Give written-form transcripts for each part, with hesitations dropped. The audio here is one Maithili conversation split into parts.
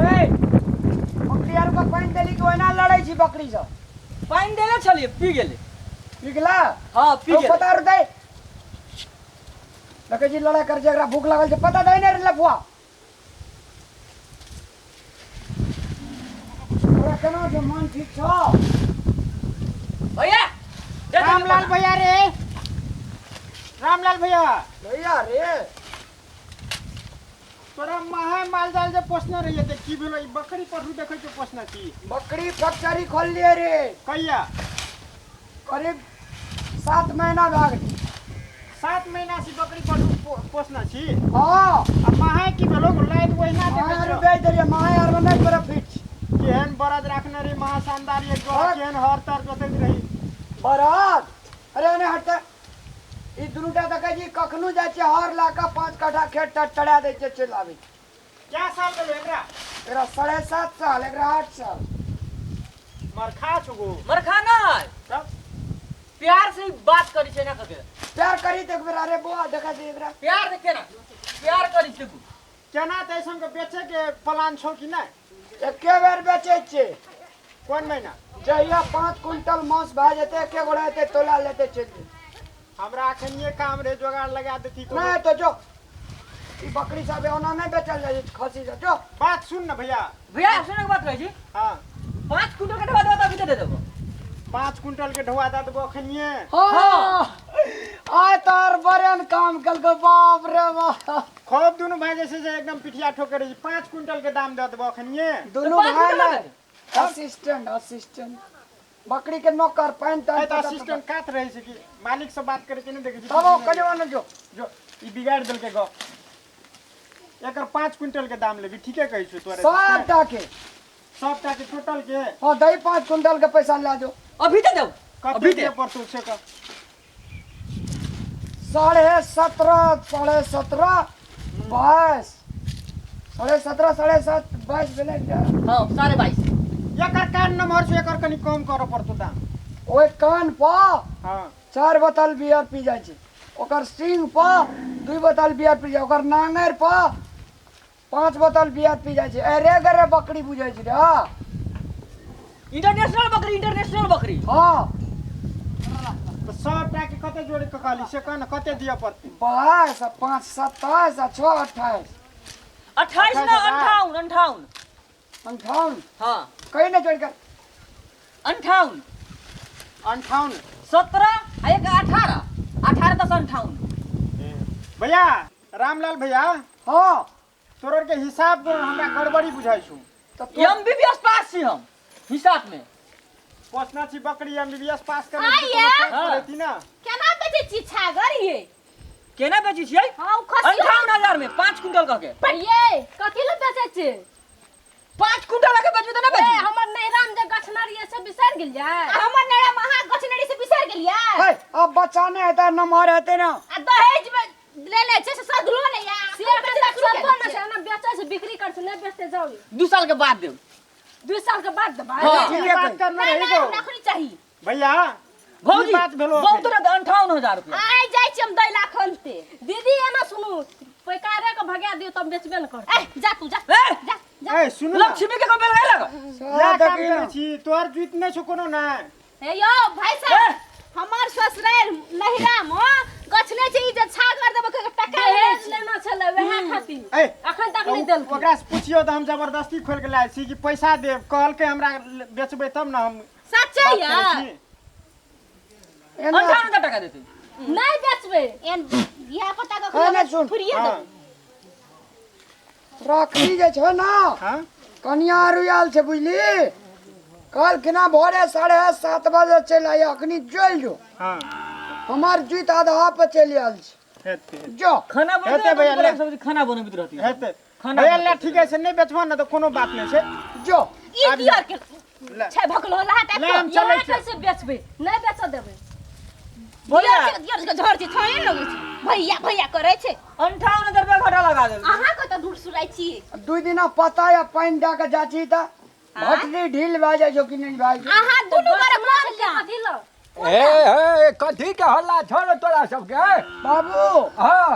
रे बकरी आर के पानि देली कि ओहिना लड़ै छी बकरी सब? पानि देले छलियै, पी गेलै। पी गेला? हाँ, पी तो गेलै। पता आर they, देखै छी लड़ाइ करै छै, एकरा भूख लागल छै। पता दै ने रे लफुआ, तोरा केना छौ? मन ठीक छौ? भैया दे दे। रामलाल भैया रे, रामलाल भैया। भैया रे। तोरा माहे माल जाल जे पोसने रहिए ते की भेलो? ई बकरी पठू देखै के पोसने छी? बकरी फैक्ट्री खोललिए रे। कहिया? करीब 7 महीना भए गेलै। 7 महीना से बकरी पठू पोसने छी? हाँ। आ माहे की भेलो? लाइट वहिना माहे देखै आर छौ। बेच देलियै, माहे आर मे नहि प्रॉफिट छै। केहन बरद राखने रही, महा शानदार एक जोड़ा। हाँ। केहन हर तर जोतैत रही। बरद? अरे नहि हटते, ई दुनूटा देखै छी, कखनो जाइ छियै हर लए कऽ 5 कट्ठा खेत चढ़ा दै छियै, चलि आबै छी। क्या साल भेलो एकरा? एकरा 7.5 साल, एकरा 8 साल। मरखा छौ गो। मरखा ना है। तब? प्यार से बात करी छै ना कके। प्यार करी तऽ एक बेर। अरे बौआ, देखा छी एकरा। प्यार से केना प्यार करी छै? केना तऽ ऐसन के बेचे के प्लान छौ कि नहि? एके बेर बेचै छियै। कोन महीना? जहिया 5 क्विंटल मांस भए जेतै, एके गोड़ा एतै, तोला लेतै, चलि जेतै। हमरा अखनिये काम रहे, जोगाड़ लगा देती कोनो। नहि तो जो, ई बकरी सब ओना नहि बेचल जाइ छै, खसी सब जो। बात सुन न भैया। भैया, सुने के बात कहै छी। हाँ। 5 क्विंटल के ढोआ देबो तऽ अभी दे देबो। 5 क्विंटल के ढोआ दे देबो अखनिये। हाँ, आय तार बरन काम कलको, बाप रे बाप। खूब दुनू भाई जैसे से एकदम पिठिया ठोके रही। 5 क्विंटल के दाम दे देबो अखनिये। दुनू पाँच भाई क्विंटल ने असिस्टेंट, असिस्टेंट, बकरी के नौकर, पानि ए तानि। तऽ असिस्टेंट कात रहे छै कि मालिक से बात करे के नहीं देखे छी? तब ओ कजवा न जो। जो, ई बिगाड़ देलकै गप। एकर 5 क्विंटल के दाम लेबी, ठीके कहै छौ तोरे? सबटा के। सबटा के, टोटल के? हाँ, दही 5 क्विंटल के पैसा ला जो। अभी दे देबो। कते अभी दे। दिए पड़तौ से कह। 17.5, 17.5, 22, 17.5, 7.5, 22 भेलै ने? हाँ, 22.5। एकर कान नम्बर छौ, एकर कनि कम करऽ पड़तौ दाम। ओहि कान पर 4 बोतल बियर पी जाइ छै, ओकर सींग पर 2 बोतल बियर पी जाइ, ओकर नांगरि पर 5 बोतल बियर पी जाइ छै। अरे गरे बकरी बुझै छै रे, हाँ। इंटरनेशनल बकरी, इंटरनेशनल बकरी। हाँ। तऽ सबटा के कते जोड़े के कहली से कह ने, कते दिअ पड़तै? 22 आ 5 27 आ 6 28। 28 ना, 58, 58। 58। हाँ। कहीं नहीं जोड़ कर। 58। 58। 17 आ एक 18, 18 10 58। भैया, रामलाल भैया। हाँ। तोहर के हिसाब हमरा गड़बड़ी बुझाइ छौ। तऽ तू एम बी बी एस पास छी हम हिसाब में। पोसना छी बकरी, एमबीबीएस पास करे आइए। रहती ना। केना बेचै छी छागर ये? केना बेचै छियै? हाँ, ओ खसियो। 58,000 में 5 क्विंटल कह के। ये कथी लए बेचै छी? 5 क्विंटल लगे बेचबै तऽ ना ए बेचबै? हमर नैहराम जे गछनरी से बिसरि गेलियै? हमर नैहराम अहाँ गछनरी से बिसरि गेलियै? है, अब बच्चा नहि हेतै, नमहर हेतै ना। आ दहेज में लेने छै से सधलो नहि या से एखन तक सधलो नहि छै। ना बेचै छै, बिक्री कर छै, नहि बेचते जाउ। 2 साल के बाद देब। 2 साल के बाद देबै? हाँ। ठीके बात कहै। करना नहि रही नहि गो। हमरा एखनी चाही। भैया, भौजी ई बात भेलो। बहुत रह 58,000 रुपया। आइ जाइ छी हम दै लाख अंते। दीदी, एना सुनू, पैकारे के भगा दियौ तब बेचबे ने करतै। ए जा तू, जा। ए! जा जा। ए सुन ना। लक्ष्मी के बेल गए लगा। इएह काम देखी ना। करै छी, तोहर जुइत नहि छौ कोनो नहि। हे यौ भाई साहब, हमर ससुराल नहिरा मे गछने छै, ई जे छागर देबो के टका दहेज लेना छलै वएह खातिर ए अखन तक नहि देलकै। ओकरा से पुछियौ तऽ हम जबरदस्ती खोलि के लायल छी कि पैसा देब कहलकै। हमरा बेचबै तब ने हम सच्चे बात या करै छी। एना 58,000 टका देतै। नहि बेचबै एन बियाह पता है कऽ ने सुन। फुरिये देबै। रखली जे छै ना, कनिया आर आयल छै, बुझली? कहलखिन भोरे 7:30 बजे चलि आइए, अखनी चलि जो। हमर जुइत आधा पर चलि आयल छै। हेतै। जो। खाना हेतै भैया, बनबै ले। सब्जी खाना बनबैत रहती। हेतै। खाना भैया ले, ठीके छै, नहि बेचबह ने तऽ कोनो बात नहि छै। जो। ई दियर के ले। छै भकलो लहा। ले, हम चलै यहाँ छी। कैसे बेचबै? नहि बेचऽ देबै। भैया। दियर के दियर के झड़ छै, थोड़े लगै छै, भैया भैया करै छै। 58,000 रुपया घाटा लगा देल। अहाँ कतऽ दूर सुराइ छी? 2 दिना पता या पानि दए कऽ जाइ छी तऽ भटरी ढील भए जाइ छौ कि नहि भए जाइ छौ? अहाँ दुनू गोरे कोन काम? कथी ल ए ए, कथी के हल्ला छौ रे तोरा सबके? बाबू। हाँ,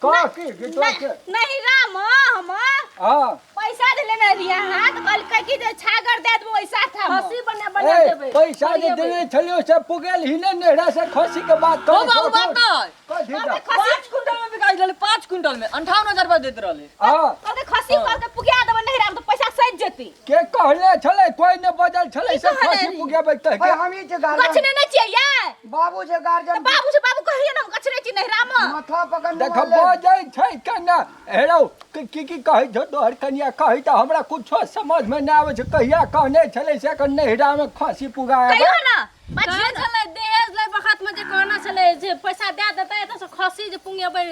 कह, की की तोरा के? नहीं राम हम हां। पैसा जे लेने रहियै अहाँ तऽ कहलकै कि जे छागर दए देबो ओहि साथमे। खस्सी बना बना ए देबै। पैसा जे देने छलियो से पुगेल ही ने नेहरा से खसी के बात हो करै बाबू छौ। बात नहि। कथी कहलकै दा? खस्सी 5 क्विंटल में बिकाइ रहलै, 5 क्विंटल में 58,000 रुपया दैत रहलै। हां। कहलकै खस्सी, कहलकै पुगिया देबै नैहरा मे तऽ पैसा सधि जेतै। के कहले छलै? कोई ने बजल छलै से की कहने खसी रही? पुगेबै तह ओए, के। हमही छै गार्जियन। गछने नहि छियै यै। बाबू छै तऽ गार्जियन। बाबू से बाबू कहियै ने हम गछने छी नैहरा मे। माथा पकड़। देख बजै छै केना हेरौ, की की की कहै छौ तोहर कनिया? कहै तऽ हमरा कुछो समझ में नहि आबै छै। कहिया कहने छलै से एखन नैहरा में खसी पुगाएब? कहियो ने बजियौ कहै ने। छलै दहेज लै बखत में जे कहना छलै जे पैसा दए देतै एतऽ से खस्सी जे पुंगेबै।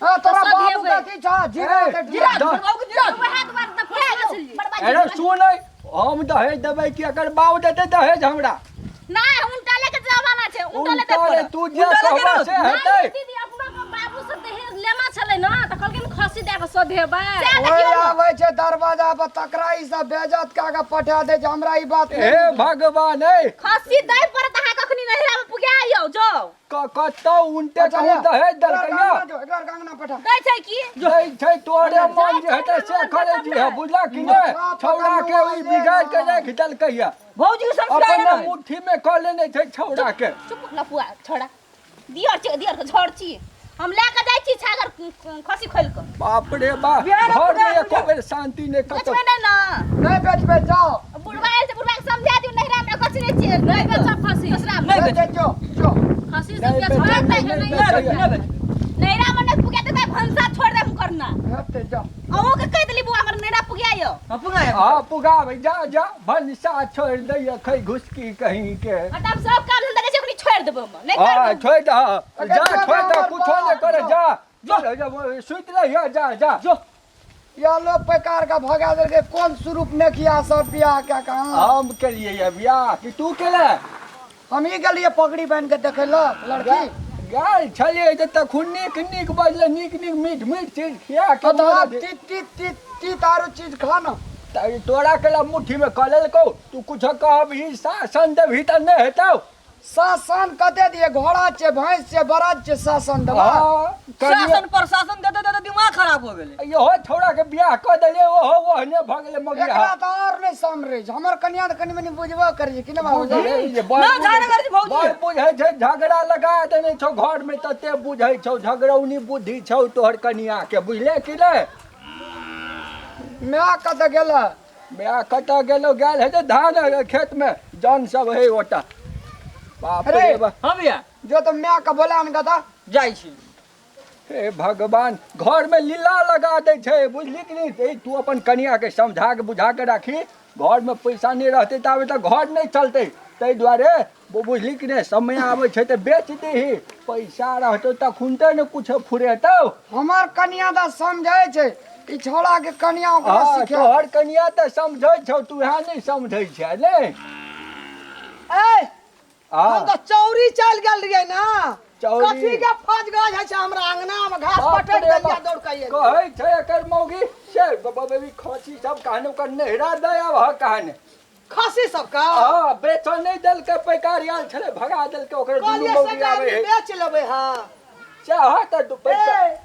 हाँ, तोरा तऽ बाबू सधेबै। कथी छौ? जीरा ए, के जीरा द- बाबू के जीरा। वएह दुआरे तऽ फंसले छलियै। बड़ हेरौ बाजी। सुनै, हम दहेज देबै कि एकर बाप देतै दहेज हमरा? नहि, उनटा लेके जमाना छै, उनटा लेते उनटा रे पड़त। तू जे उनटा लेके कहबा रहो। से हेतै। नहि दीदी, अपना बाबू से दहेज लेना छलै ने तऽ कहलखिन खस्सी दए कऽ सधेबै। सएह ओए देखियौ ने। आबै छै दरवाजा पर तकरा ई सब बेजत कए के पठा दै छै। हमरा ई बात नहि हे भगवान ए। खस्सी दै पड़त अहाँ कखनी नैहरा मे पुगिया आइयौ जाउ। कतौ उनटे अच्छा, कहूँ दहेज एकरा देलकै? अंगना जो, एकरा अंगना पठा। दै छै की? दै छै, तोरे मन जे हेतै से करै दिहे, बुझला कि नहि? छौड़ा के ई बिगाड़ के राखि देलकै ये। भौजी के संस्कार अपना नहि। मुट्ठी में कऽ लेने छै छौड़ा के। चुप लफुआ छोड़ा, दियर छै, दियर के झोर छी। हम लए कऽ जाइ छी छागर खस्सी खोलि कऽ। बाप रे बाप, बिहार घर में पूरा एको बेर शांति नहि कतौ। बेचबै नहि ने। नहि बेचबै, जाओ। बुढ़वा आयल छै, बुढ़वा के समझा दियौ नैहरा मे गछने छियै। नहि बेचब खस्सी। ससुरा मे। नहि बेच, बेचबै। जो जो। खस्सी नहि सब बेचबै, बेचबै नहि नहि। नहि बेचबै। बेचबै, नहि बेचबै। नैहरा मे नहि पुगिया तऽ भनसा छोड़ि देब करना। हेतै, जाओ। अहूँ के कहि देली बुआ हमर नैहरा पुगिया यौ। हाँ, पुगाय। हाँ पुगाबै, जा जा, भनसा छोड़ि दैय खै घुसकी कहीं के। आ तब सब काम धंधा जे छै ओकनी छोड़ि देबै हम। नहि हाँ करबै। छोड़ि दह, जा। अगर छोड़ि दह, हमर कुछो नहि बाप करे। जाओ। जा जा, सुति रहिय, जा जा। जो। या लोग पैकार के भगा देलकै। कोन स्वरूप ने किया सब बियाह के कहाँ? हम केलिए ये बियाह कि तू केले? हम ही गेलियै पगड़ी बान्हि के देखै लए लड़की। गेल छलियै तऽ तखुन नीक नीक बजलै, नीक नीक मीठ मीठ चीज खिया के तो मारल। आप तीत तीत तीत तीत आरो चीज खा ना। तऽ तोरा केला मुट्ठी में कऽ लेलकौ? तू कुछो कहबही, शासन देबही तऽ नहि हेतौ। शासन कते दिए? घोड़ा छै, भैंस छै, बरद छै, शासन देबा? हाँ, कनिया- शासन प्रशासन देते देते दिमाग खराब हो गेलै। इहो छौड़ा के बियाह कऽ देलियै, ओहो ओहने भऽ गेलै मगिया। एकरा तऽ और नहि समरे छै। हमर कनिया तऽ कनि मनि बुझबो करै छै कि ने बाबू? बुझै जे बड़ ना, झगड़ा करै छै भौजी। बड़ बुझै छै, झगड़ा लगा देने छौ घर में तते बुझै छौ, झगड़ौनी बुद्धि छौ तोहर कनिया के, बुझले कि नहि? माय कतऽ गेलै? बियाह कतऽ गेलो? गेल हेतै धान खेत में, जन सब है ओतऽ। बाप अरे! रे बाप। हाँ भैया। जो तऽ माय के बोला ने कतऽ। जाइ छी। हे भगवान, घर में लीला लगा दै छै, बुझली कि नहि? ए, तू अपन कनिया के समझा के बुझा के राखी। घर में पैसा नहि रहतै ताबे तक घर नहि चलतै। ताहि दुआरे बुझली कि नहि, समय आबै छै तऽ बेच दही। पैसा रहतौ तखुनते ने कुछो फुरेतौ। हमर कनिया तऽ समझै छै, ई छौड़ा के कनिया ओकरा हँ सिखा। तोहर कनिया तऽ समझै छौ, तू इएह नहि समझै छै ने। ए, हँ। हम तऽ चौरी चल गेल रहियै ने। चौरी। कथी के फज गज होइ छै हमरा अंगना मे घास बाप पटक रे देलियै, बाप। दौड़ के अइयै। कहै छै एकर मौगी से बेबी खसी सब कहने ओकर नहिरा दे आब ह कहने। खसी सब का? हँ, बेचऽ नहि देलकै, पैकार आयल छलै, भगा देलकै ओकर दुनू कहलियै मौगी सटा आबै है। बेच लेबै। हँ। चाह तऽ दू पैसा। ए,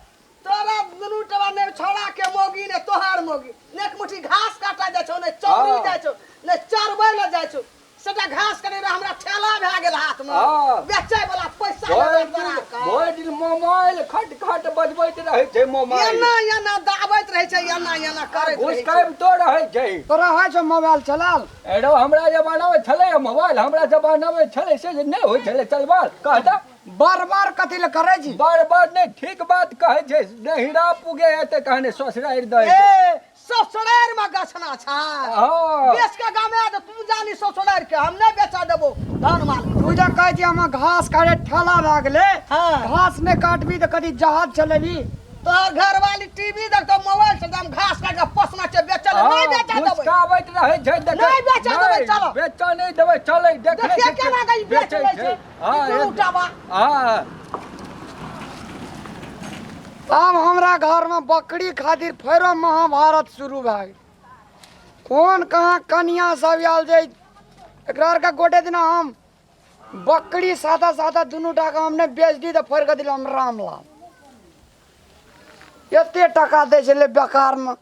तोरा दुनू टबा ने छौड़ा के मौगी ने तोहार मौगी ने एक मुट्ठी घास काटा जाइ छौ, ने चौरी हाँ। जाइ छौ, ने चरबै लए जाइ छौ। सबटा घास करै रहे, हमरा ठेला भए गेल हाथ मे। हाँ। बेचै वाला पैसा भरि लेबै दिन तोरा के। भरि दिन मोबाइल खट खट बजबैत रहै छै मोबाइल। एना एना दाबैत रहै छै, एना एना करैत रहै छै। घुसकाबितो रहै छै। तोरा होइ छौ मोबाइल चलाल? एरो हमरा जमाना मे छलै मोबाइल? हमरा जमाना मे छलै से जे नहि होइ छलै चलबाल कहता। बार बार कथी लए करै छी? बार बार नहि, ठीक बात कहै छै। नहिरा पुगे हेतै कहने ससुरारि दै छै। ए, ससुरारि मे गछना छै। हँ। बेच के गामे आ, तू जानी ससुरारि के, हम नहि बेचऽ देबो धान माल के। तू जे कहै छी हमरा घास काटे ठेला भए गेलै। हाँ। घास नहि काटबी तऽ कथी जहाज चलेबी? तोहर घरवाली टीवी देखतो, मोबाइल से, हम घास काट के पोसना छै, बेचऽ ले नहि बेचऽ देबै। घुसकाबैत रहै छै देख। नहि बेचऽ देबै, चलो। बेचऽ नहि देबै, चलै देखै देखिए छै। केना के ई बेच बेचै लै छै। छै। हँ। ई दुनू टाबा। हँ। आब हमरा घरमे बकरी खातिर फेरो महाभारत शुरू भए गेल। कोन कहाँ कनिया सब आयल जे एकरा आरके गोटे दिना हम बकरी सादा सादा दुनू टाका हम नहि बेच दी तऽ फोड़ि कऽ दिल हम रामलाल। एते टाका दै छलै बेकारमे।